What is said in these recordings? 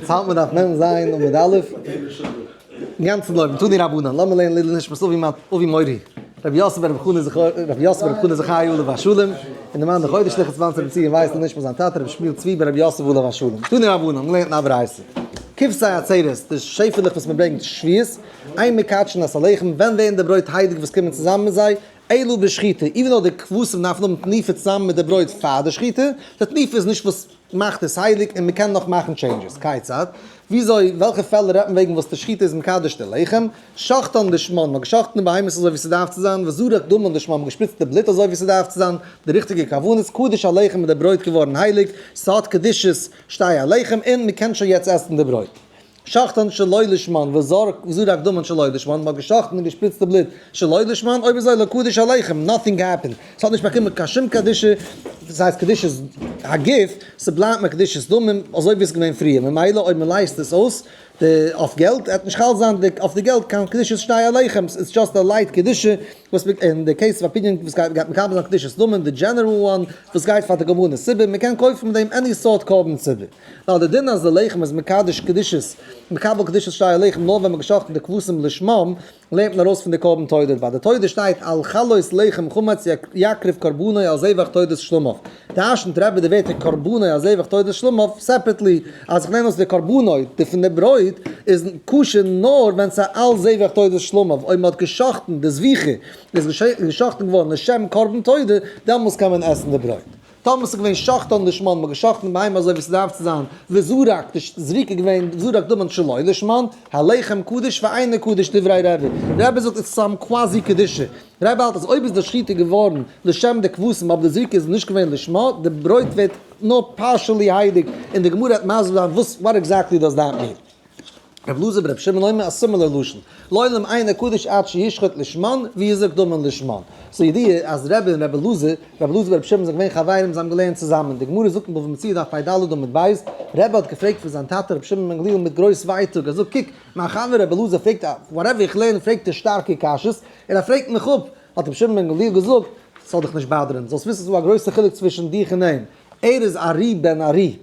האלט מען דף מ ז עמוד א', אינגאנצן לויבן, תנו רבנן, לאמיר לערנען לעילוי נשמת אבי מט אבי מורי, רבי יוסף ברבי חנא זכ רבי יוסף ברבי חנא זכאי עליו השלום, און די מאן דחודש לכ' צוואנציג רבי ציון ווייס לעילוי נשמת זיין טאטע רבי שמואל צבי ברבי יוסף עליו השלום, תנו רבנן, מ'לערנט אין א ברייתא, כבשי עצרת, די שעפעלעך וואס מ'ברענגט שבועות, אין מקדשין את הלחם, ווען ווערן די ברויט הייליג וואס קומען צוזאמען מיט זיי, אלא בשחיטה, even though די כבשים דארפן האבן תנופה צוזאמען מיט די ברויט פאר די שחיטה, די תנופה איז נישט וואס מאכט עס הייליג און מ'קען נאך מאכן changes. כיצד? וויאזוי? וועלכע פעלער רעדט מען וועגן וואס די שחיטה איז מקדש די לחם? שחטן לשמן, מ'האט געשחטן די בהמות אזוי ווי ס'דארף צו זיין, וזרק דמן לשמן, מ'האט געשפריצט די בלוט אזוי ווי ס'דארף צו זיין, די ריכטיגע כוונות, קדש הלחם איז די ברויט געווארן הייליג, ס'האט קדושת שתי הלחם און מ'קען שוין יעצט עסן די ברויט. שחטן שלא לשמן וזרק דמן שלא לשמן, מ'האט געשחטן און געשפריצט די בלוט שלא לשמן, אויב אזוי לא קדש הלחם, nothing happened, ס'האט נישט באקומען קיין שום קדושה, דאס הייסט קדושת הגוף, ס'בלייבט מיט קדושת דמים אזוי ווי עס איז געווען פריער, ממילא אויב מ'לייזט עס אויס די אויף געלט, עט נישט חל זיין די אויף די געלט קיין קדושת שתי הלחם, ס'איז just א light קדושה, וואס אין די case פון א פדיון וואס גייט מקבל זיין קדושת דמים, די general one וואס גייט פאר די קרבנות ציבור, מ'קען קויפן מיט דעם any סארט קרבן ציבור. ווייל די דין אז די לחם איז מקדש קדושת, מקבל קדושת שתי הלחם נאר ווען מ'האט געשחט'ן די כבשים לשמם, לערנט מען ארויס פון די קרבן תודה, ביי די תודה שטייט על חלות לחם חמץ יקריב קרבנו על זבח תודת שלמיו, דרשנ'ט רבי די ווערטער קרבנו על זבח תודת שלמיו separately, אז איך לערן אויס די קרבנו, די פון די ברויט, איז כשר נאר ווען ס'איז על זבח תודת שלמיו, אויב מ'האט געשחט'ן די זביחה איז געשחט'ן געווארן לשם קרבן תודה, דעמאלס קען מען עסן די ברויט. טאמער ס'איז געווען שחטן לשמן, מ'האט געשחט'ן בהמה אזוי ווי ס'דארף צו זיין, וזרק, די זריקה איז געווען זרק דמן שלא לשמן, הלחם קדוש ואינו קדוש דברי רבי. רבי זאגט it's some quasi קדושה. רבי האלט אז אויב איז די שחיטה געווארן לשם די כבשים אבער די זריקה איז נישט געווען לשמה, די ברויט ווערט נאר partially הייליג, און די גמרא וועט מסביר זיין וואס what exactly does that mean. רבי אלעזר ברבי שמעון אומר א similar לשון, לעולם אינו קדוש עד שישחט לשמן ויזרוק דמן לשמן. ס'איז ידוע אז רבי און רבי אלעזר, רבי אלעזר ברבי שמעון זענען געווען חברים זיי האבן געלערנט צוזאמען, די גמרא זאגט אין בבא מציעא דף פ"ד עמוד ב', רבי האט געפרעגט פון זיין טאטע רבי שמעון בן גמליאל מיט גרויס ווייטאג, ער זאגט קוק, מיין חבר רבי אלעזר פרעגט א whatever איך לערן פרעגט ער שטארקע קשיות, און ער פרעגט מיך אפ, האט רבי שמעון בן גמליאל געזאגט, ס'זאל דיך נישט באדערן, זאלסט וויסן ס'איז דא א גרויסע חילוק צווישן דיך און אים, ער איז ארי בן ארי,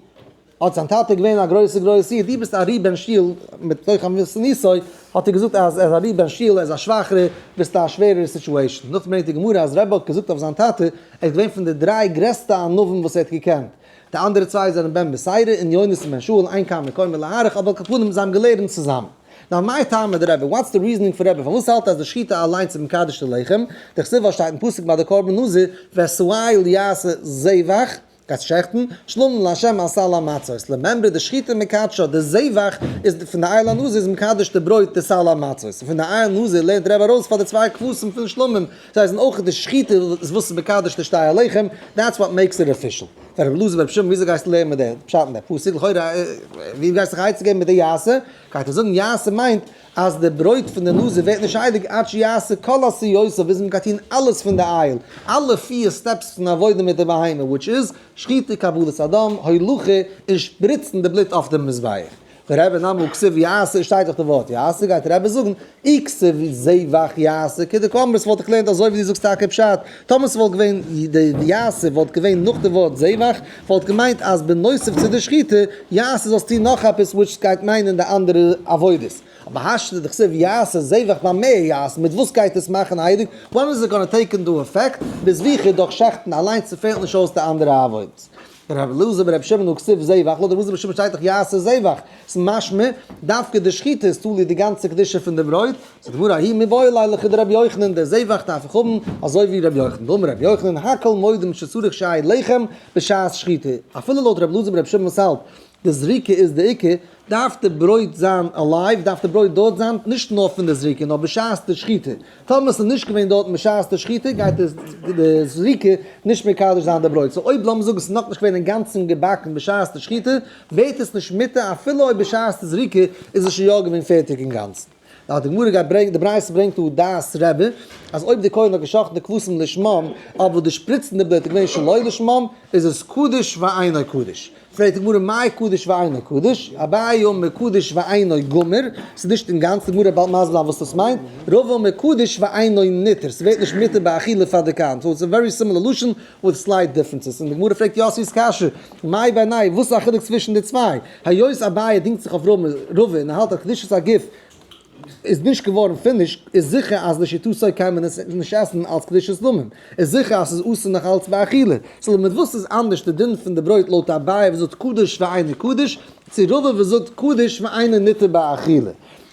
האט זיין טאטע געווען א גרויסע גרויסע איד, דו ביסט ארי בן שול, מתוך ענוותנותו האט ער געזאגט אז ער איז ארי בן שול, ער איז א שוואכערע, ביסט א שווערערע situation. נאכדעם ברענגט די גמרא אז רבי האט געזאגט אויף זיין טאטע, ער איז געווען פון די דריי גרעסטע ענווים וואס ער האט געקענט, די אנדערע צוויי זענען בן בתירא און יונתן בן שאול, אין כאן מקומו להאריך, אבער על כל פנים זיי האבן געלערנט צוזאמען. נאר מאי טעמא דרבי, what's the reasoning פון רבי, פארוואס האלט ער אז די שחיטה אליינס איז מקדש די לחם, דכתיב ווייל שטייט אין פסוק ביי די קרבן נזיר, ואת האיל יעשה זבח, גייסט שעכטן? שלמים לה' על סל המצות, למימרא דשחיטה מקדשא, די זבח איז פון די איל הנזיר איז מקדש די ברויט די סל המצות, און פון די איל נזיר לערנט רבי ארויס פאר די צוויי כבשים פון שלמים, זיי זענען אויך די שחיטה איז וואס איז מקדש די שתי הלחם, that's what makes it official. פאר רבי אלעזר ברבי שמעון וויאזוי גייסטו לערנען מיט די פשט אין די פסוק, לכאורה ווי גייסטו זיך עצה געבן מיט די יעשה, גייט ער זאגן יעשה מיינט אז די ברויט פון די נזיר ווערט נישט הייליג עד שיעשה כל עשיותיו ביז מען גייט טון אלעס פון די איל, אלע פיר steps פון עבודה מיט די בהמה which is, שחיטה קבלת הדם, הולכה, און שפריצן די בלוט אויף דעם מזבח. ורבי נמי הא כתיב יעשה שטייט דאך די ווארט יעשה גייט רבי זאגן אי כתיב זבח יעשה כדקאמרת וואלט איך געלערנט אזוי ווי דו זאגסט טאקע פשט טאמער ס'וואלט געווען די יעשה וואלט געווען נאך די ווארט זבח וואלט געמיינט אז בנוסף צו די שחיטה יעשה זאלסט טון נאך עפעס which גייט מיינען די אנדערע עבודות. אבער השתא דכתיב יעשה זבח במה יעשה מיט וואס גייט עס מאכן הייליג when is it gonna take into effect בזביחה דורך שעכטן אליינס ס'פעלט נישט אויס די אנדערע עבודות. רבי אלעזר ברבי שמעון הא כתיב זבח, לויט רבי אלעזר ברבי שמעון שטייט דאך יעשה זבח, ס'איז משמע דווקא די שחיטה איז תלוי די גאנצע קדושה פון די ברויט, זאגט די גמרא ההוא מיבעי ליה לכדרבי יוחנן, די זבח דארף איך האבן אזוי ווי רבי יוחנן, דאמר רבי יוחנן הכל מודים שצריך שיהא לחם בשעת שחיטה, אפילו לויט רבי אלעזר ברבי שמעון וואס האלט די זריקה איז די עיקר, דארף די ברויט זיין alive, דארף די ברויט דארט זיין, נישט נאר פון די זריקה, נאר בשעת די שחיטה. טאמער ס'איז נישט געווען דארטן בשעת די שחיטה, גייט די זריקה נישט מקדש זיין די ברויט. so אויב לאמיר זאגן ס'איז נאכנישט געווען אינגאנצן געבאקן בשעת די שחיטה, ווערט עס נישט מותר אפילו אויב בשעת די זריקה איז עס שוין יא געווען פערטיג אינגאנצן. נאר די גמרא גייט ברענגען, די ברייתא ברענגט דא דעת רבי, אז אויב די כהן האט געשחט'ן די כבשים לשמם, אבער די שפריצן די בלוט איז געווען שלא לשמם, איז עס קדוש ואינו קדוש. פרעגט די גמרא מאי קדוש ואינו קדוש, אביי אמר קדוש ואינו גמור, ס'איז נישט אינגאנצן, די גמרא וועט באלד מסביר זיין וואס דאס מיינט, רבא אמר קדוש ואינו ניתר, ס'ווערט נישט מותר באכילה פאר די כהנים, so it's a very similar לשון with slight differences, און די גמרא פרעגט יוסי'ס קשיא, מאי בינייהו, וואס איז א חילוק צווישן די צוויי, היות אביי דינגט זיך אויף רבא און ער האלט אז קדושת הגוף איז נישט געווארן finish, איז זיכער אז לשיטתו קען מען עס נישט עסן אלס קדושת דמים, איז זיכער אז ס'איז אסור נאך אלס באכילה, so מיט וואס איז אנדערש די דין פון די ברויט לויט אביי וואס זאגט קדוש ואינו קדוש, צו רבא וואס זאגט קדוש ואינו ניתר באכילה?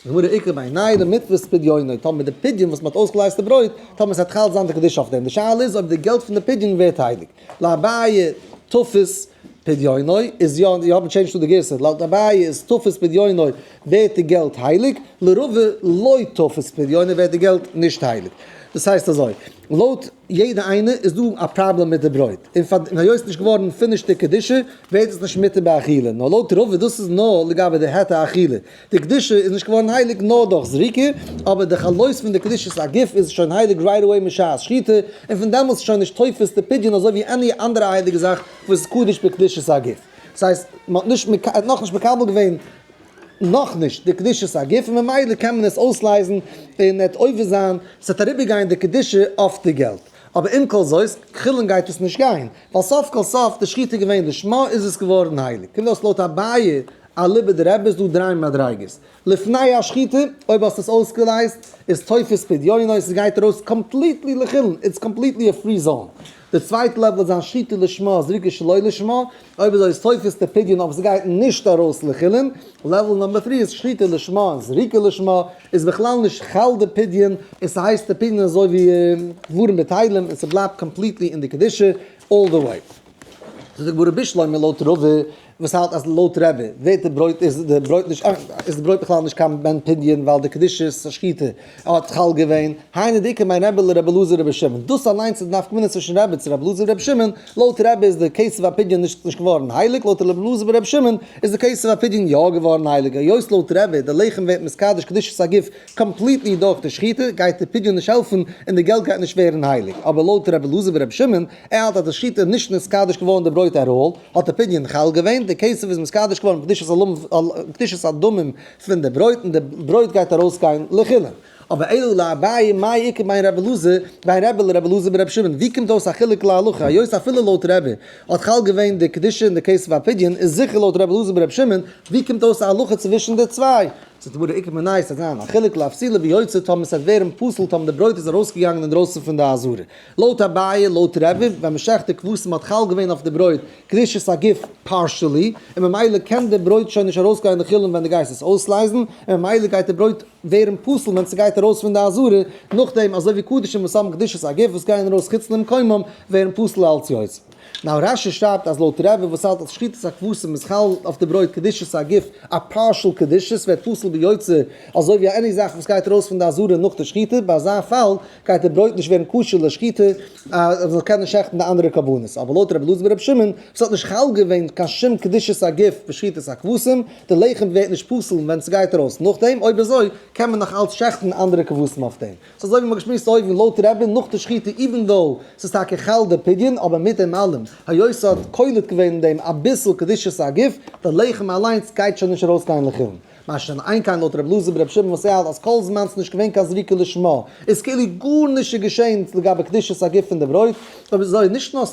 גמרא איכא בינייהו למיתפס פדיונו, טאמער די פדיון וואס מ'האט אויסגעלייזט די ברויט, טאמער ס'וועט חל זיין די קדושה אויף דעם, די שאלה איז אויב די געלט פון די פדיון ווערט הייליג. לאביי תפס פדיונו איז יא, you haven't changed to די גירסא, לויט אביי איז תפס פדיונו ווערט די געלט הייליג, לרבא לא תפס פדיונו ווערט די געלט נישט הייליג. דאס הייסט אזוי, לויט יעדע איינע איז דא א פראבלעם מיט די ברויט, און פאר און היות נישט געווארן finished די קדושה ווערט עס נישט מותר באכילה, נאר לויט רבא דאס איז נאר לגבי די היתר אכילה, די קדושה איז נישט געווארן הייליג נאר דורך זריקה, אבער די חלות פון די קדושת הגוף איז שוין הייליג right away משעת שחיטה, און פון דעמאלטס איז שוין נישט תופס די פדיון אזוי ווי any אנדערע הייליגע זאך וואס איז קדוש בקדושת הגוף. דאס הייסט, מען האט נישט האט נאכנישט מקבל געווען נאכנישט די קדושת הגוף און ממילא קען מען עס אויסלייזן און ער וועט עובר זיין, ס'וועט אריבערגיין די קדושה אויף די געלט. אבער עם כל זאת, חולין גייט עס נישט גיין, ווייל סוף כל סוף די שחיטה איז געווען לשמה איז עס געווארן הייליג. קומט אויס לויט אביי אליבא דרבי איז דא דריי מדריגות. לפני השחיטה, אויב האסט עס אויסגעלייזט, איז תופס פדיונו, עס גייט ארויס completely לחולין, it's completely a free zone. די צווייטע level איז זיין שחיטה לשמה, זריקה שלא לשמה, אויב אזוי איז תופס די פדיון אבער ס'גייט נישט ארויס לחולין. level number three איז שחיטה לשמה און זריקה לשמה, איז בכלל נישט חל די פדיון, און ס'הייסט די פדיון אזוי ווי דברים בטלים און ס'בלייבט completely אין די קדושה all the way. זאגט די גמרא בשלמא לויט רבא וואס האלט אז לויט רבי ווערט די ברויט איז די ברויט נישט איז די ברויט בכלל נישט קיין בן פדיון ווייל די קדושת השחיטה האט חל געווען, היינו דאיכא בין רבי לרבי אלעזר רבי שמעון, דאס אליינס איז די נפקא מינה צווישן רבי צו רבי אלעזר רבי שמעון, לויט רבי איז די כסף הפדיון נישט נישט געווארן הייליג, לויט רבי אלעזר ברבי שמעון איז די כסף הפדיון יא געווארן הייליג, היות לויט רבי די לחם ווערט מתקדש קדושת הגוף completely דורך די שחיטה גייט די פדיון נישט העלפן און די געלט גייט נישט ווערן הייליג, אבער לויט רבי אלעזר ברבי שמעון ער האלט אז די שחיטה איז נישט נתקדש געווארן די ברויט at all, האט די פדיון חל געווען, די כסף איז מתקדש געווארן בקדושת הדמים פון די ברויט און די ברויט גייט ארויסגיין לחולין. אבער אלא לאביי מאי איכא בין רבי אלעזר בין רבי לרבי אלעזר ברבי שמעון, ווי קומט אויס א חילוק להלכה, היות אפילו לויט רבי האט חל געווען די קדושה און די כסף הפדיון, איז זיכער לויט רבי אלעזר ברבי שמעון, ווי קומט אויס א הלכה צווישן די צוויי? זאגט די גמרא איכא בינייהו ס'וועט זיין א חילוק לאפסולי ביוצא טאמער ס'וועט ווערן פסול טאמער די ברויט איז ארויסגעגאנגען אינדרויסן פון די עזרה. לויט אביי, לויט רבי, ווען מ'שעכט די כבשים האט חל געווען אויף די ברויט קדושת הגוף partially, און ממילא קען די ברויט שוין נישט ארויסגיין לחולין ווען דו גייסט עס אויסלייזן, און ממילא גייט די ברויט ווערן פסול ווען ס'גייט ארויס פון די עזרה, נאכדעם אזוי ווי קדשים וואס האבן קדושת הגוף וואס גייען ארויס חוץ למקומם ווערן פסול אלץ יוצא. now רש"י שרייבט אז לויט רבי וואס האלט אז שחיטת הכבשים איז חל אויף די ברויט קדושת הגוף א partial קדושה ס'ווערט פסול ביוצא אזוי ווי any זאך וואס גייט ארויס פון די עזרה נאך די שחיטה ביי אזא פאל גייט די ברויט נישט ווערן כשר לשחיטה אז מ'זאל קענען שעכטן די אנדערע קרבנות, אבער לויט רבי אלעזר ברבי שמעון וואס האט נישט חל געווען קיין שום קדושת הגוף בשחיטת הכבשים, די לחם ווערט נישט פסול ווען ס'גייט ארויס נאכדעם, אויב אזוי קען מען נאך אלץ שעכטן אנדערע כבשים אויף דעם. ס'איז אזוי ווי מ'האט געשמועסט אויבן לויט רבי נאך די שחיטה even though ס'איז טאקע חל די פדיון אבער מיט דעם אלעם היות ס'האט קולט געווען אין דעם אביסל קדושת הגוף, די לחם אליינס גייט שוין נישט ארויסגיין לחולין. מה שאין כן לויט רבי אלעזר ברבי שמעון וואס ער האלט אז כל זמן ס'איז נישט געווען קיין זריקה לשמה איז כאילו גארנישט געשען לגבי קדושת הגוף פון די ברויט, אויב אזוי נישט נאר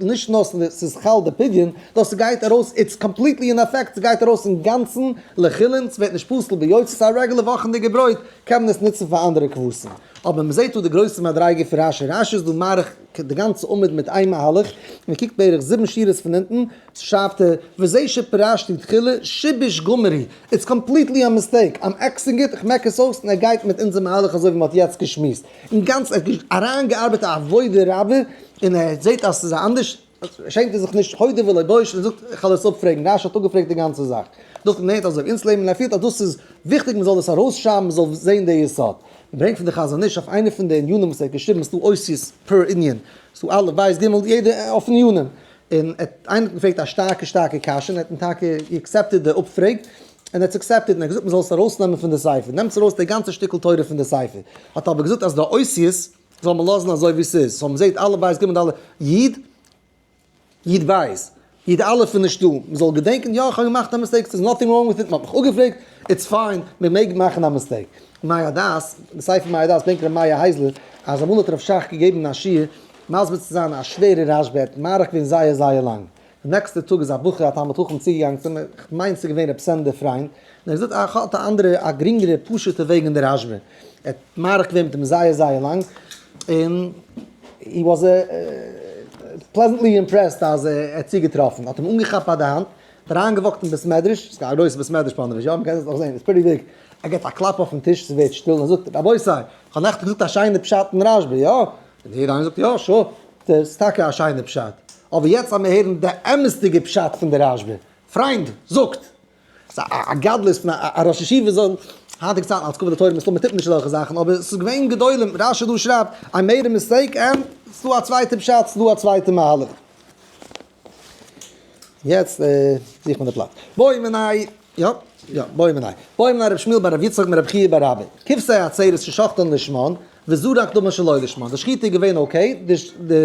נישט נאר ס'איז חל די פדיון, נאר ס'גייט ארויס it's completely in effect, ס'גייט ארויס אינגאנצן לחולין, ס'ווערט נישט פסול ביוצא, ס'איז א רעגולער וואכענדיגע ברויט, קען מען עס נוצן פאר אנדערע כבשים. אבער מ'זעט דא די גרויסע מדריגה פון רש"י, רש"י איז דא מאריך די גאנצע עמוד מיט איין מהלך, מ'קוקט בערך זיבן שורות פון אונטן, שרייבט ער, וזה שפירשתי תחילה, שיבוש גמור, it's completely a mistake, I'm X-ing it, איך מעק עס אויס און ער גייט מיט אונזער מהלך אזוי ווי מ'האט יעצט געשמועסט. אינגאנצן ער האט אריינגעארבעט א עבודה רבה און ער זעט אז ס'איז אנדערש, שעמט ער זיך נישט, הודה ולא בוש, און זאגט איך וועל עס אפפרעגן, רש"י האט אפגעפרעגט די גאנצע זאך. נאכדעם לערנט אזוי ווי אונז לערנען און ער פילט אז דאס איז וויכטיג מ'זאל דאס ארויסשרייבן מ'זאל זען די יסוד. מ'ברענגט פון די חזון איש אויף איינע פון די ענינים וואס ער האט געשריבן, ס'דא אותיות פער ענין, ס'דא א' ב' ג' יעדע אויפן ענינים, און ער האט איינער האט געפרעגט א שטארקע שטארקע קשיא און ער האט אים טאקע he accepted די אפפרעג און ער האט עס accepted און ער האט געזאגט מ'זאל עס ארויסנעמען פון די ספר, נעמטס ארויס די גאנצע שטיקל תורה פון די ספר, האט אבער געזאגט אז די אותיות זאל מען לאזן אזוי ווי ס'איז, so מ'זעט אלף בית גימל דלת יוד יוד בית. י א איז נישטא, מ'זאל געדענקען, יא, איך האב געמאכט א mistake, ס'איז nothing wrong with it, מ'האט מיך אפגעפרעגט, it's fine, מ'מעג מאכן א mistake. מי הדעת, די ספר מי הדעת ברענגט ר' מאיר הייזלער, אז אמאל האט רב שך געגעבן א שיעור, מסביר צו זיין א שווערע רשב א, האט מאריך געווען זייער זייער לאנג. די נעקסטע טאג איז א בחור א תלמיד חכם צוגעגאנגען צו אים, כ'מיין ס'איז געווען ר' סענדער פריינד, און ער האט געזאגט אה כ'האט א אנדערע א גרינגערע פשוטע וועג אין די רשב א, ער האט מאריך געווען מיט אים זייער זייער לאנג, און he was pleasantly impressed אז ער האט צוגעטראפן, האט אים אנגעכאפט ביי די האנט, האט אריינגע walk ט אין בית מדרש, ס'איז א גרויסע בית מדרש פאנעוויזש, יא מ'קען עס נאך זען, it's pretty big, ער געבט א קלאפ אויפן טיש, ס'ווערט שטיל, און ער זאגט, רבותי, כ'האב נעכטן געזאגט א שיינע פשט אין רשב א, יא? און יעדער איינער זאגט יא, sure, ס'איז טאקע א שיינע פשט, אבער יעצט לאמיר הערן די אמת'דיגע פשט פון די רשב א. פריינד, זאגט! ס'איז א גדלות פון א ראש ישיבה זאל, היינטיגע צייטן אלס כבוד התורה מסתמא טוט מען נישט אזעלכע זאכן, אבער ס'איז געווען גדולים, רש י דא שרייבט, I made a mistake and ס'איז דא א צווייטע פשט, ס'איז דא א צווייטע מהלך. יעצט זוך מיר די פלאץ. בואי מנאי, יא, יא, בואי מנאי. בואי מנאי רבי שמואל בר רבי יצחק מרבי חייא בר אבא. כבשי עצרת ששחטן לשמן, וזרק דמן שלא לשמן. די שחיטה איז געווען okay, די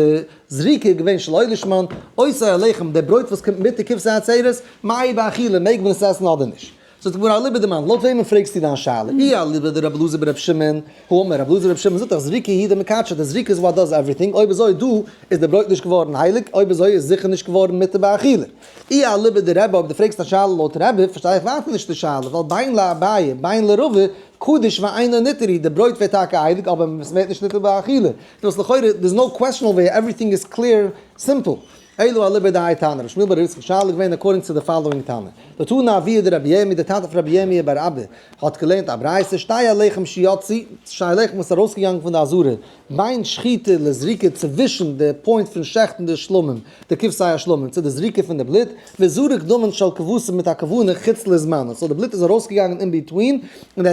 זריקה איז געווען שלא לשמן, אותו הלחם, די ברויט וואס קומט מיט די כבשי עצרת, מהו באכילה, מעג מען עס עסן אדער נישט? זאגט די גמרא אליבא דמאן, לויט וועמען פרעגסטו דיין שאלה? אי אליבא דרבי אלעזר ברבי שמעון, הא אמר רבי אלעזר ברבי שמעון זאגט דאך זריקה היא דמקדשא, די זריקה איז what does everything, אויב אזוי דא איז די ברויט נישט געווארן הייליג, אויב אזוי איז זיכער נישט געווארן מותר באכילה. אי אליבא דרבי, אויב דו פרעגסט א שאלה לויט רבי, פארשטיי איך ווייטער נישט די שאלה, ווייל בין לאביי בין לרבא, קדוש ואינו ניתר הוא, די ברויט ווערט טאקע הייליג אבער עס ווערט נישט ניתר באכילה. דאס לכאורה, there's no question over here, everything is clear, simple. אלא אליבא דהאי תנא, רבי שמואל בר יצחק שאלה געווען according to the following תנא. דתנא אבוה דרבי ירמי', דער טאטע פון רבי ירמי' בר אבא, האט געלערנט א ברייתא, שתי הלחם שיצאו, שתי הלחם וואס איז ארויסגעגאנגען פון די עזרה, בין שחיטה לזריקה צווישן די point פון שעכטן די שלמים, די כבשי השלמים, צו די זריקה פון די בלוט, וזרק דמן של כבשים מיט א כוונה חוץ לזמנו, so די בלוט איז ארויסגעגאנגען in between, און ער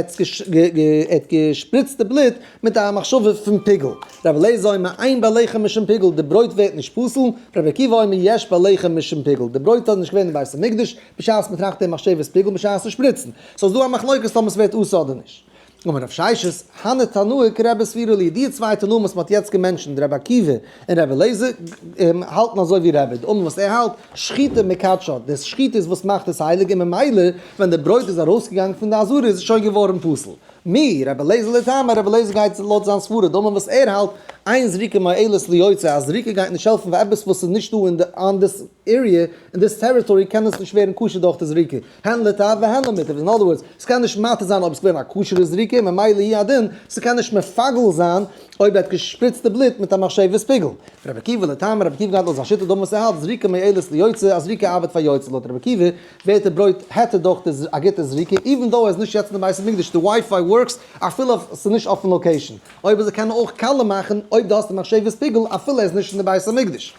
האט געשפריצט די בלוט מיט א מחשבה פון פיגול. רבי אליעזר אומר אין בלחם משום פיגול, די ברויט ווערט נישט פסול, רבי עקיבא אומר יש בלחם משום פיגול, די ברויט איז נישט געווען אין בית המקדש בשעת מען טראכט די מחשבת פיגול בשעת'ן שפריצן, so איז דא א מחלוקת טאמער ס'ווערט אסור אדער נישט. אמר רב ששת, הני תנאי כרבי סבירא לי, די צוויי תנאים וואס מ'האט יעצט גע mention ט, רבי עקיבא און רבי אליעזר, האלטן אזוי ווי רבי, דאמר וואס ער האלט, שחיטה מקדשא, די שחיטה איז וואס מאכט עס הייליג און ממילא ווען די ברויט איז ארויסגעגאנגען פון די עזרה איז עס שוין געווארן פסול. מי, רבי אליעזר לטעמיה, רבי אליעזר גייט לויט זיין סברה, דאמר וואס ער האלט, אין זריקה מועלת ליוצא, אז זריקה גייט נישט העלפן פאר עפעס וואס איז נישט דא אין די on this area, אין this territory קען עס נישט ווערן כשר דורך די זריקה, הן לטב והן למוטב, אין other words, ס'קען נישט מתיר זיין אויב עס איז געווען א כשר'ע זריקה, ממילא הוא הדין, ס'קען נישט מפגל זיין אויב ער האט געשפריצט די בלוט מיט א מחשבת פיגול. רבי עקיבא לטעמיה, רבי עקיבא גייט לויט זיין שיטה, דאמר וואס ער האלט, זריקה מועלת ליוצא, אז זריקה ארבעט פאר יוצא, לויט רבי עקיבא, ווערט די ברויט היתר דורך די א גוטע זריקה, even though ער איז נישט יעצט אין די בית המקדש, די WiFi works אפילו אויף ס'איז נישט אויפן location, אויב אזוי קען מען אויך קאלע מאכן אויב דו האסט די מחשבת פיגול אפילו ער איז נישט אין די בית המקדש.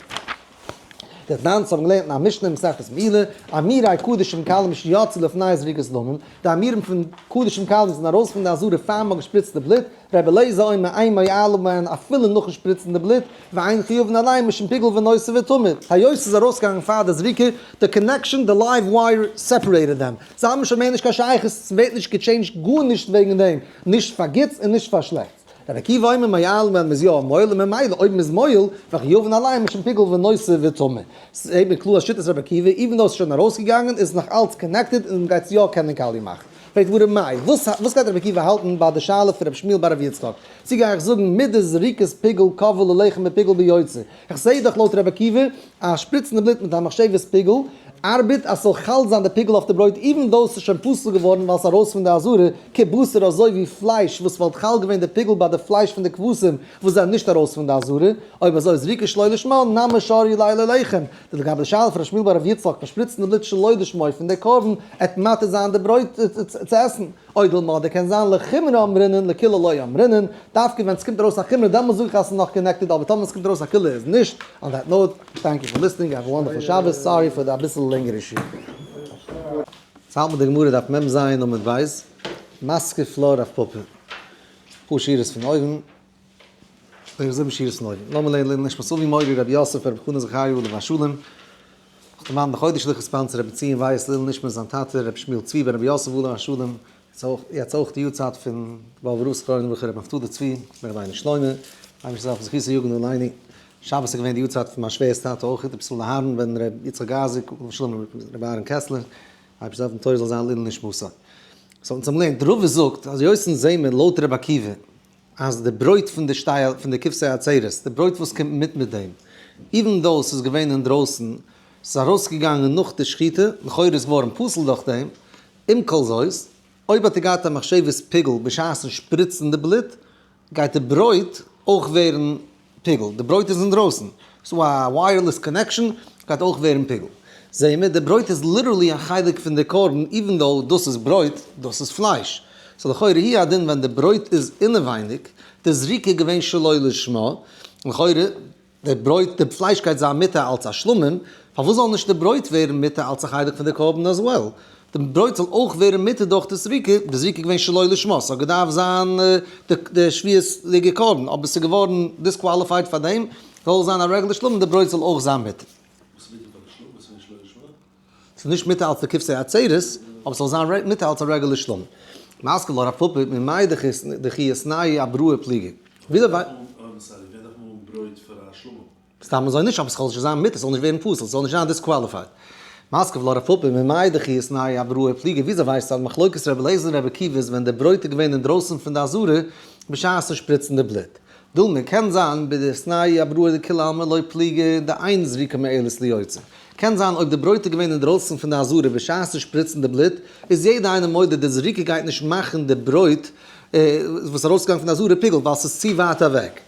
דתנן, האבן געלערנט אין א משנה אין מסכת מעילה, אמירי קדשים קלים שיצאו לפני זריקת דמים, די אמירים פון קדשים קלים זענען ארויס פון די עזרה פאר מ'האט געשפריצט די בלוט, רבי אליעזר אומר אין מועלין בהן אפילו נאכן שפריצן די בלוט, ואין חייבין עליהן משום פיגול ונותר וטמא. היות ס'איז ארויסגעגאנגען פאר די זריקה, די connection, די live wire separated them. זיי האבן שוין מער נישט קיין שייכות, ס'ווערט נישט גע change ט גארנישט וועגן דעם, נישט פאר גוטס און נישט פאר שלעכטס. רבי עקיבא אומר מועלין בהן מ'איז יא מועל און ממילא אויב מ'איז מועל, וחייבין עליהן משום פיגול ונותר וטמא. ס'זעהט מען קלאר אז שיטת רבי עקיבא, even though ס'איז שוין ארויסגעגאנגען, איז עס נאך אלץ connected און מ'גייט עס יא קענען קאליע מאכן. פרעגט די גמרא מאי, וואס וואס גייט רבי עקיבא האלטן ביי די שאלה פון רבי שמואל בר רבי יצחק? צו גיי איך זאגן מידי זריקת פיגול קבעה ללחם בפיגול ביוצא? איך זעה דאך לויט רבי עקיבא אז שפריצן די בלוט מיט א מחשבת פיגול ארבעט אז ס'זאל חל זיין די פיגול אויף די ברויט even though ס'איז שוין פסול געווארן ווייל ס'איז ארויס פון די עזרה כבשר אזוי ווי פלייש וואס וואלט חל געווען די פיגול ביי די פלייש פון די כבשים וואס זענען נישט ארויס פון די עזרה, אויב אזוי זריקה שלא לשמה נמי שריא ליה ללחם. די לגבי די שאלה פון ר' שמואל בר ר' יצחק פון שפריצן די בלוט שלא לשמה פון די קרבן עט מתיר זיין די ברויט צו עסן, או דילמא דער קען זיין לחומרא אמרינן לקולא לא אמרינן, דווקא ווען סקומט ארויס א חומרא דעמאלס זאג איך אז ס'איז נאך connected אבער טאמער סקומט ארויס א קולא איז נישט, on that note, thank you for listening, have a wonderful שבת, sorry פאר די אביסל לענגערע שיעור. יעצט האלט מען די גמרא דף מ ז עמוד ב', מתקיף לה רב פפא, פאר שורות פון אויבן. בערך זיבן שורות פון אויבן. לאמיר לערנען לעילוי נשמת אבי מורי רבי יוסף רבי חנא זכריה עליו השלום. נאך דערמאנט די חודש ליכא sponsor רבי ציון ווייס לעילוי נשמת זיין טאטע רבי שמואל צבי בן רבי יוסף עליו השלום. יעצט אויך די יארצייט פון באבוב רב זכרונו לברכה רבי נפתלי צבי בן רבינו שלמה. אייבערשטער זאל העלפן זכותו יגן עלינו. שבת איז געווען די יארצייט פון מיין שווער'ס טאטע אויך, רבי ישראל אהרן בן ר' יצחק אייזיק שלום רבי אהרן קעסלער, אייבערשטער זאל העלפן תורה זאל זיין לעילוי נשמתו. סאו אונז האבן געלערנט, רבא זאגט אז היות אונז זעהן מיר לויט רבי עקיבא אז די ברויט פון די שתי פון די כבשי עצרת, די ברויט וואס קומט מיט מיט דעם, even though ס'איז געווען אינדרויסן, ס'איז ארויסגעגאנגען נאך די שחיטה, לכאורה איז געווארן פסול דורך דעם, עם כל זאת, אויב האט ער געהאט א מחשבת פיגול בשעת'ן שפריצן די בלוט, גייט די ברויט אויך ווערן פיגול, די ברויט איז אינדרויסן, ס'דא א wireless connection, גייט אויך ווערן פיגול. זעהן מיר, די ברויט איז literally א חלק פון די קרבן, even though דאס איז ברויט, דאס איז פלייש. so לכאורה הוא הדין ווען די ברויט איז אינעווייניג, די זריקה געווען שלא לשמה, לכאורה די ברויט, די פלייש גייט זיין מותר אלץ א שלמים, פארוואס זאל נישט די ברויט ווערן מותר אלץ א חלק פון די קרבן as well? די ברויט זאל אויך ווערן מותר דורך די זריקה, די זריקה איז געווען שלא לשמה, ס'האט געדארפט זיין די שבועות'דיגע קרבן, אבער ס'איז געווארן disqualified פאר דעם, זאל זיין א רעגולער שלמים, די ברויט זאל אויך זיין מותר. וואס איז מותר פאר די שלמים? וואס איז נישט שלא לשמה? ס'איז נישט מותר אלץ די כבשי עצרת, אבער ס'זאל זיין מותר אלץ א רעגולער שלמים. מתקיף לה רב פפא ממאי דכי איתנהו אבראי פליגי. וויאזוי וויי. sorry, ווער דארף מען האבן ברויט פאר א שלמים? סתם אזוי נישט, אבער ס'זאל נישט זיין מותר, ס'זאל נישט ווערן פסול, ס'זאל נישט זיין disqualified. מתקיף לה רב פפא ממאי דכי איתנהו אבראי פליגי, וויאזוי ווייסטו אז מחלוקת רבי אליעזר און רבי עקיבא איז ווען די ברויט איז געווען אינדרויסן פון די עזרה בשעת'ן שפריצן די בלוט? דילמא, קען זיין בדאיתנהו אבראי דכולי עלמא לא פליגי דאין זריקה מועלת ליוצא. קען זיין אויב די ברויט איז געווען אינדרויסן פון די עזרה בשעת'ן שפריצן די בלוט, איז יעדע איינער מודה די זריקה גייט נישט מאכן די ברויט וואס איז ארויסגעגאנגען פון די עזרה פיגול ווייל ס'איז צו ווייט אוועק.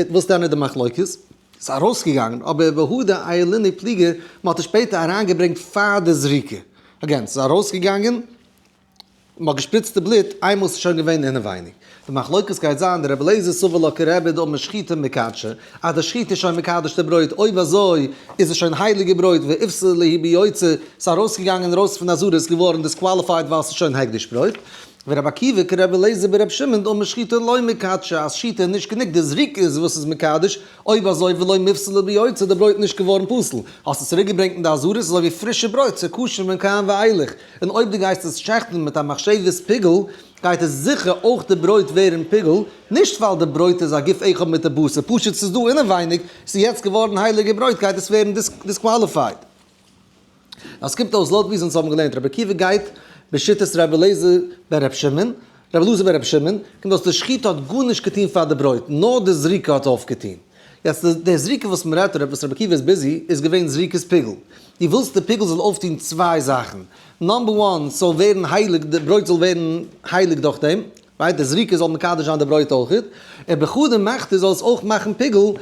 וואס דען איז די מחלוקת? ס'איז ארויסגעגאנגען אבער בהדי עיילינהו פליגי, מ'האט עס שפעטער אריינגעברענגט פאר די זריקה. again, ס'איז ארויסגעגאנגען. מ'האט געשפריצט די בלוט, איינמאל ס'איז שוין געווען אינעווייניג. די מחלוקת גייט זיין, די רבי אליעזר סבר לה כרבי דאמר שחיטה מקדשא, אז די שחיטה איז שוין מקדש די ברויט, אויב אזוי איז עס שוין הייליגע ברויט, ואיפסה להו ביוצא, ס'איז ארויסגעגאנגען ארויס פון עזרה איז געווארן disqualified ווייל ס'איז שוין הקדש ברויט. ורבי עקיבא כרבי אליעזר ברבי שמעון דאמר שחיטה לא מקדשא, אז שחיטה איז נישט גענוג, די זריקה איז וואס איז מקדש, אויב אזוי ולא מיפסלא ביוצא, די ברויט נישט געווארן פסול, האסט עס צוריק געברענגט אין די עזרה, ס'איז אזוי ווי פרישע ברויט, ס'איז כשר מכאן ואילך, און אויב דו גייסט עס שעכטן מיט א מחשבת פיגול, גייט עס זיכער אויך די ברויט ווערן פיגול, נישט ווייל די ברויט איז א גוף אחד מיט די בשר, פשוט ס'איז דא אינעווייניג, ס'איז יעצט געווארן הייליגע ברויט גייט עס ווערן disqualified. אז ס'קומט אויס לויט ווי אונז האבן געלערנט רבי עקיבא גייט בשיטת רבי אליעזר בן רבי שמעון, רבי אלעזר בן רבי שמעון, קומט אויס די שחיטה האט גארנישט געטון פאר די ברויט, נאר די זריקה האט אויפגעטון. יעצט די זריקה וואס מ'רעדט דא, וואס רבי עקיבא איז busy, איז געווען זריקת פיגול. דו ווילסט די פיגול זאל אויפטון צוויי זאכן, number one, ס'זאל ווערן הייליג, די ברויט זאל ווערן הייליג דורך דעם, right, די זריקה זאל מקדש זיין די ברויט אויכעט, און בחדא מחתא זאל עס אויך מאכן פיגול,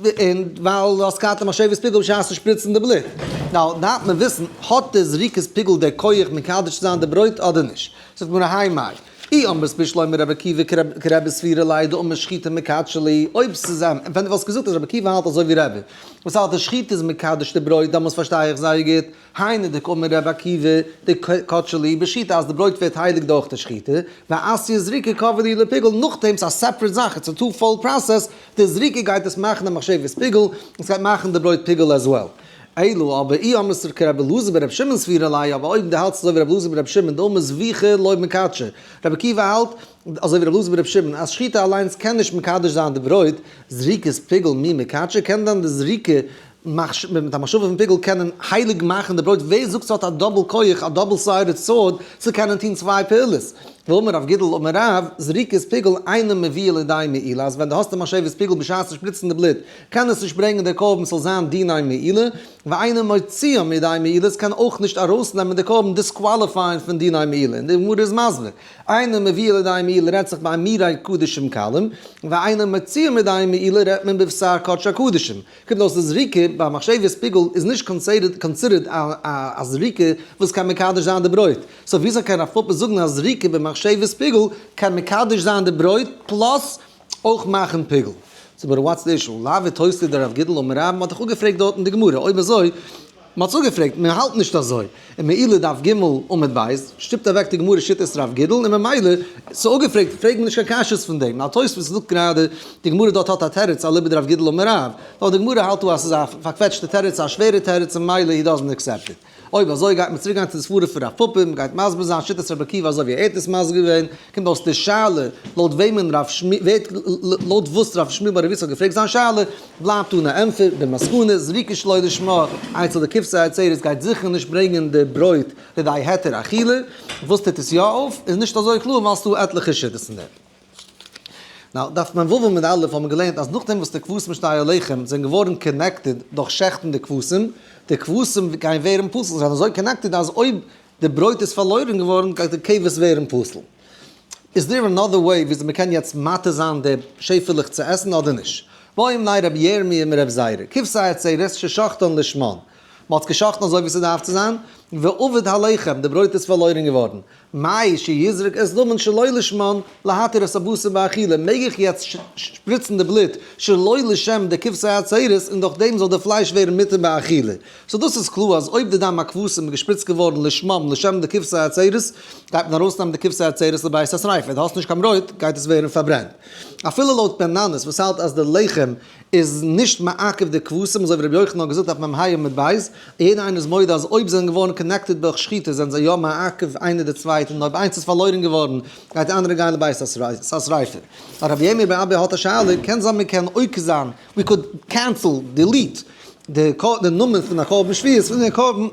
און ווייל דו האסט געהאט א מחשבת פיגול בשעת'ן שפריצן די בלוט. now דארף מען וויסן, האט די זריקת פיגול דער כח מקדש צו זיין די ברויט אדער נישט? זאגט די גמרא האי מאי, אי אמרת בשלמא רבי עקיבא כרבי סבירא ליה דאמר שחיטה מקדשא להו, אויב ס'איז אמת, ווען דו וואלסט געזאגט אז רבי עקיבא האלט אזוי ווי רבי, וואס האלט אז שחיטה איז מקדש די ברויט, דאמאלס פארשטיי איך זייער גוט, היינו דקאמר רבי עקיבא דקדשא להו בשחיטה אז די ברויט ווערט הייליג דורך די שחיטה, ואתיא זריקה קבעה להו לפיגול, נאכדעם ס'איז א separate זאך, it's a two fold process, די זריקה גייט עס מאכן א מחשבת פיגול, און ס'גייט מאכן די ברויט פיגול as well. אלא אבער אי אמרת כרבי אלעזר ברבי שמעון סבירא ליה, אבער אויב דו האלטסט אזוי ווי רבי אלעזר ברבי שמעון דאמר זביחה לא מקדשא, רבי עקיבא האלט אזוי ווי רבי אלעזר ברבי שמעון אז שחיטה אליינס קען נישט מקדש זיין די ברויט, זריקת פיגול מי מקדשא, קען דען די זריקה מיט א מחשבה פון פיגול קענען הייליג מאכן די ברויט, ווער זאגט ס'האט א double כח, א double sided sword, צו קענען טון צוויי פעולות? ואמר רב גידל אמר רב, זריקת פיגול אינה מביאה לידי מעילה, אז ווען דו האסט א מחשבת פיגול בשעת'ן שפריצן די בלוט, קען עס נישט ברענגען די קרבן ס'זאל זיין דיני מעילה, ואינה מוציאה מידי מעילה, עס קען אויך נישט ארויסנעמען די קרבן disqualify ען פון דיני מעילה, און די גמרא איז מסביר, אינה מביאה לידי מעילה רעדט זיך ביי מירי קדשים קלים, ואינה מוציאה מידי מעילה רעדט מען בבשר קדשי קדשים. קומט אויס די זריקה ביי מחשבת פיגול איז נישט considered א זריקה וואס קען מקדש זיין די ברויט, so וויאזוי קען רב פפא זאגן אז זריקה במחשבת פיגול קען מקדש זיין די ברויט plus אויך מאכן פיגול? so but what's the issue? לאו איתותא דרב גידל אמר רב, מ'האט דאך אפגעפרעגט דארט אין די גמרא, אויב אזוי, מ'האט עס אפגעפרעגט, מען האלט נישט אזוי, און מעילה דף ג עמוד ב', שטופט אוועק די גמרא שיטת רב גידל, און ממילא, ס'איז אפגעפרעגט, פרעג מיר נישט קיין קשיות פון דעם, נאר תוספות זאגט גראדע, די גמרא דארט האט א תירוץ אליבא דרב גידל אמר רב, נאר די גמרא האלט דא אז ס'איז א פארקוועטשטע תירוץ, א שווערע תירוץ, און ממילא he doesn't accept it. אויב אזוי גייט מען צוריק גיין צו די סברה פון רב פפא, מען גייט מסביר זיין שיטת רבי עקיבא אזוי ווי ער האט עס מסביר געווען, קומט אויס די שאלה לויט וועמען רב שמואל ווערט לויט וואס רב שמואל בר רב יצחק האט געפרעגט זיין שאלה, בלייבט אן א ענטפער, במסקנא, זריקה שלא לשמה, אצל די כבשי עצרת גייט זיכער נישט ברענגען די ברויט לידי היתר אכילה, וואס טוט עס יא אויף איז נישט אזוי קלאר ווייל ס'דא עטליכע שיטות אין דעם. Now, דף מ"ו עמוד א' האבן מיר געלערנט אז נאכדעם וואס די כבשים שתי הלחם זענען געווארן connected דורך שעכטן די כבשים, די כבשים גייען ווערן פסול, זיי זענען אזוי connected אז אויב די ברויט איז פארלוירן געווארן גייט די כבש ווערן פסול. איז there another way וויאזוי מ'קען יעצט מתיר זיין די שעפעלעך צו עסן אדער נישט? בעא מיניה רבי ירמי' מרב זירא, כבשי עצרת ששחטן לשמן, מ'האט געשאכטן אזוי ווי ס'דארף צו זיין, ואבד הלחם, די ברויט איז פארלוירן געווארן, מהו שיזרוק את דמן שלא לשמן להתיר את הבשר באכילה, מעג איך יעצט שפריצן די בלוט שלא לשם די כבשי עצרת און דורך דעם זאל די פלייש ווערן מותר באכילה? So דאס איז קלאר אז אויב די דם הכבשים איז געשפריצט געווארן לשמם לשם די כבשי עצרת, גייט מען ארויסנעמען די כבשי עצרת לבית השריפה, דו האסט נישט קיין ברויט גייט עס ווערן פארברענט. אפילו לויט בן ננס וואס האלט אז די לחם איז נישט מעכב די כבשים אזוי ווי רבי יוחנן האט געזאגט אויף מ"ה עמוד ב', יעדער איינער איז מודה אז אויב זיי זענען געווארן connected דורך שחיטה זענען זיי יא מעכב איינער די צווייטע און אויב איינס איז פארלוירן געווארן גייט די אנדערע גיין לבית השריפה. רבי ירמי' בר אבא האט א שאלה, קען זיין מען קען עוקר זיין, we could cancel, delete, די נאמען פון א קרבן שביעית פון די קרבן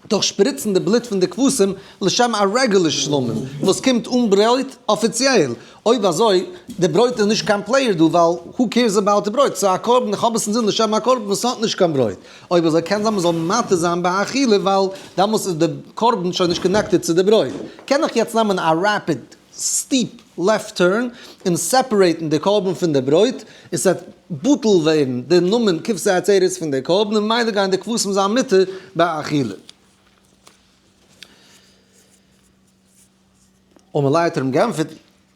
דורך שפריצן די בלוט פון די כבשים לשם א רעגולער שלמים וואס קומט אן ברויט אפיציעל, אויב אזוי די ברויט איז נישט קיין player דא ווייל who cares about די ברויט, ס'איז א קרבן איך האב עס אינזין לשם א קרבן וואס האט נישט קיין ברויט, אויב אזוי קען זיין מ'זאל מתיר זיין באכילה ווייל דעמאלס איז די קרבן שוין נישט connected צו די ברויט, קען איך יעצט נעמען א rapid steep left turn און separate ן די קרבן פון די ברויט, און ס'וועט בטל ווערן די נאמען כבשי עצרת פון די קרבן און ממילא גייען די כבשים זיין מותר באכילה. אמר ליה האט ער אים גענטפערט,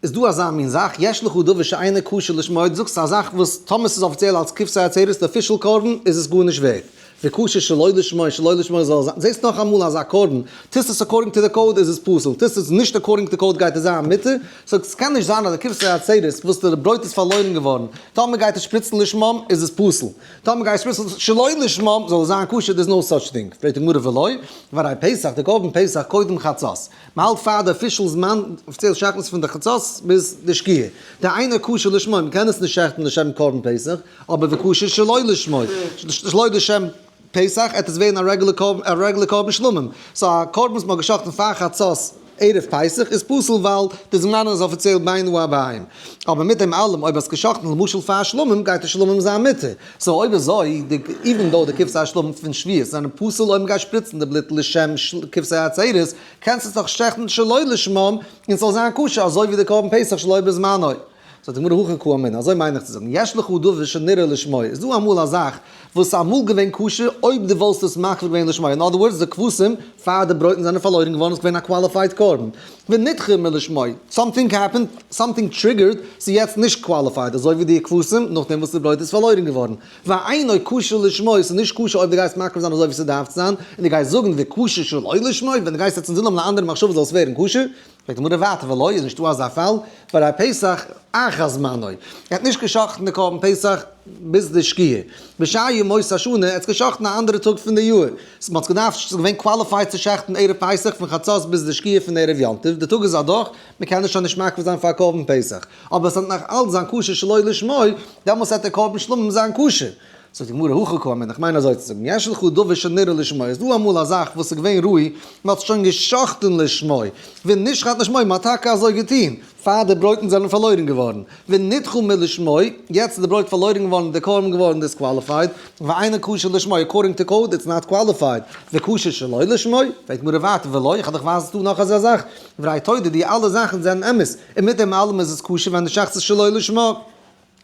איז דא אזא מין זאך, יש לך דבר שאינו כשר לשמו, דו זאגסט א זאך וואס טאמער ס'איז אפיציעל אלס כבשי עצרת די official קרבן איז עס גארנישט ווערט, וכשר שלא לשמו, שלא לשמו זאל זיין, זעסט נאך אמאל אזא קרבן, טוסט עס according to די code איז עס פסול, טוסט עס נישט according to code גייט עס זיין מותר, so ס'קען נישט זיין אז די כבשי עצרת וואס די ברויט איז פארלוירן געווארן, טאמער גייט עס שפריצן לשמם איז עס פסול, טאמער גייט עס שפריצן שלא לשמם זאל עס זיין כשר, there's no such thing, פרעגט די גמרא ולא, והרי פסח, די קרבן פסח קודם חצות, מ'האלט פאר די official זמן, אפיציעל שחרית פון די חצות ביז די שקיעה, דאינו כשר לשמו, מ'קען עס נישט שעכטן לשם קרבן פסח, אבער וכשר שלא לשמו, שלא לשם פסח, עט עס ווערן א רעגולער קרבן שלמים, so א קרבן וואס מ'האט געשחט'ן פאר חצות ערב פסח איז פסול ווייל די זמן איז אפיציעל בין הערבים, אבער מיט דעם אלעם אויב האסט געשחט'ן למשל פאר שלמים גייט די שלמים זיין מותר, so אויב אזוי even though די כבשי השלמים פון שביעית זענען פסול אויב מ'גייט שפריצן די בלוט לשם כבשי העצרת, קענסט עס דאך שעכטן שלא לשמם און ס'זאל זיין כשר אזוי ווי די קרבן פסח שלא בזמנו. זאגט די גמרא הכי קאמינא, אזוי מיין איך צו זאגן, יש לך דבר שנראה לשמו, איז דא אמאל א זאך וואס איז אמאל געווען כשר אויב דו וואלסט עס מקריב געווען לשמו, in other words די כבשים פאר די ברויטן זענען פארלוירן געווארן איז געווען א qualified קרבן, ונדחה מלשמו, something happened, something triggered, ס'איז יעצט נישט qualified, אזוי ווי די כבשים נאכדעם וואס די ברויט איז פארלוירן געווארן, ואינו כשר לשמו, ס'איז נישט כשר אויב דו גייסט מקריב זיין אזוי ווי ס'דארף צו זיין, און דו גייסט זאגן וכשר שלא לשמו, ווען דו גייסט יעצט אינזין האבן א אנדערע מחשבה זאל עס ווערן כשר, פרעגט די גמרא ווייטער ולא איז נישטא אזא פאל, והרי פסח אחר זמנו, ער האט נישט גע'שחט'ן די קרבן פסח ביז די שקיעה, בשאר ימות השנה, ער האט עס גע'שחט'ן א אנדערע טאג פון די יאר, מען האט געדארפט, ס'איז געווען qualified צו שעכטן ערב פסח פון חצות ביז די שקיעה פון ערב יום טוב, די טאג איז אדורך, מען קען עס שוין נישט מקריב זיין פאר קרבן פסח, אבער עס וועט נאך אלץ זיין כשר שלא לשמו, דעמאלס וועט דער קרבן שלמים זיין כשר. זאגט די גמרא הכי קאמינא, איך מיין אזוי צו זאגן, יש לך דבר שנראה לשמו, איז דא אמאל א זאך וואס איז געווען ראוי, מען האט עס שוין גע'שחט'ן לשמו, ונשחט לשמו, מען האט טאקע אזוי געטון, פאר די ברויטן זענען פארלוירן געווארן, ונדחה מלשמו, יעצט איז די ברויט פארלוירן געווארן און די קרבן געווארן disqualified, ואינו כשר לשמו, according to code it's not qualified, וכשר שלא לשמו, פרעגט די גמרא ווייטער ולא, איך האב דאך ווייזט דא נאך אזא זאך, והרי תודה, די אלע זאכן זענען אמת, און מיט דעם אלעם איז עס כשר ווען די שחט'סט שלא לשמו.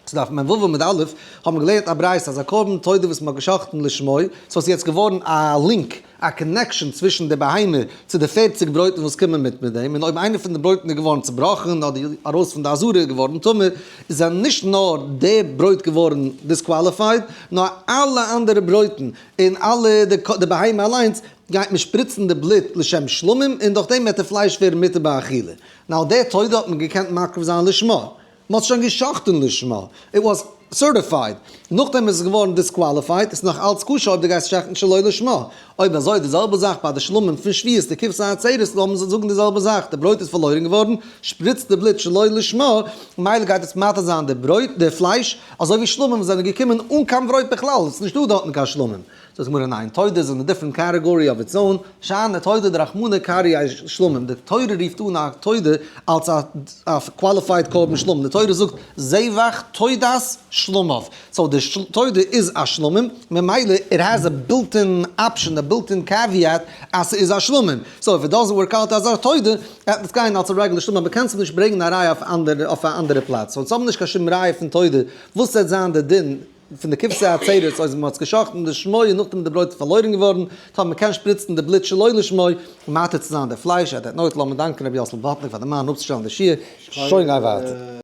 צו דף מ"ו עמוד א' האבן מיר געלערנט א ברייתא אז א קרבן תודה וואס מ'האט גע'שחט'ן לשמו, so ס'איז יעצט געווארן א link, א connection צווישן די בהמה צו די 40 ברויטן וואס קומען מיט מיט דעם, און אויב איינע פון די ברויטן איז געווארן צובראכן אדער ארויס פון די עזרה איז געווארן טמא, זענען נישט נאר די ברויט געווארן disqualified, נאר אלע אנדערע ברויטן און אלע די בהמה אליינס גייט מען שפריצן די בלוט לשם שלמים און דורך דעם וועט די פלייש ווערן מותר באכילה. נאר די תודה האט מען געקענט מקריב זיין לשמה. מ'האט שוין גע'שחט'ן לשמה, it was. certified. נאכדעם איז עס געווארן disqualified, איז נאך אלץ כשר אויב דו גייסט שעכטן שלא לשמה. אויב אזוי די זעלבע זאך ביי די שלמים פון שביעית, די כבשי עצרת, לאמיר זאגן די זעלבע זאך, די ברויט איז פארלוירן געווארן, שפריצט די בלוט שלא לשמה, ממילא גייט עס מתיר זיין די ברויט, די פלייש, אזוי ווי שלמים וואס זענען געקומען אן קיין ברויט בכלל, עס איז נישטא דארטן קיין שלמים. זאגט די גמרא ניין, תודה איז אין א different category of its own, שאני תודה דרחמנא קריא שלמים, די תורה רופט אן א תודה אלס א qualified קרבן שלמים, די תורה זאגט זבח תודת שלמיו, so די תודה איז א שלמים, ממילא it has a built in option, א built in caveat אז ס'איז א שלמים, so if it doesn't work out אז א תודה, גייט עס גיין אלס א רעגולער שלמים, אבער קענסט נישט ברענגען א ראיה אויף א אנדערע פלאץ, so אונז האבן נישט קיין שום ראיה פון תודה, וואס וועט זיין די דין פון די כבשי עצרת אויב מען האט עס געשחט'ן לשמו און נאכדעם איז די ברויט פארלוירן געווארן, טאמער מען קען שפריצן די בלוט שלא לשמו, מתיר צו זיין די פלייש, at that note לאמיר דאנקען רבי יאסל בלאטניק פאר די מן אפצושטעלן די שיעור, שוין גיי ווייטער.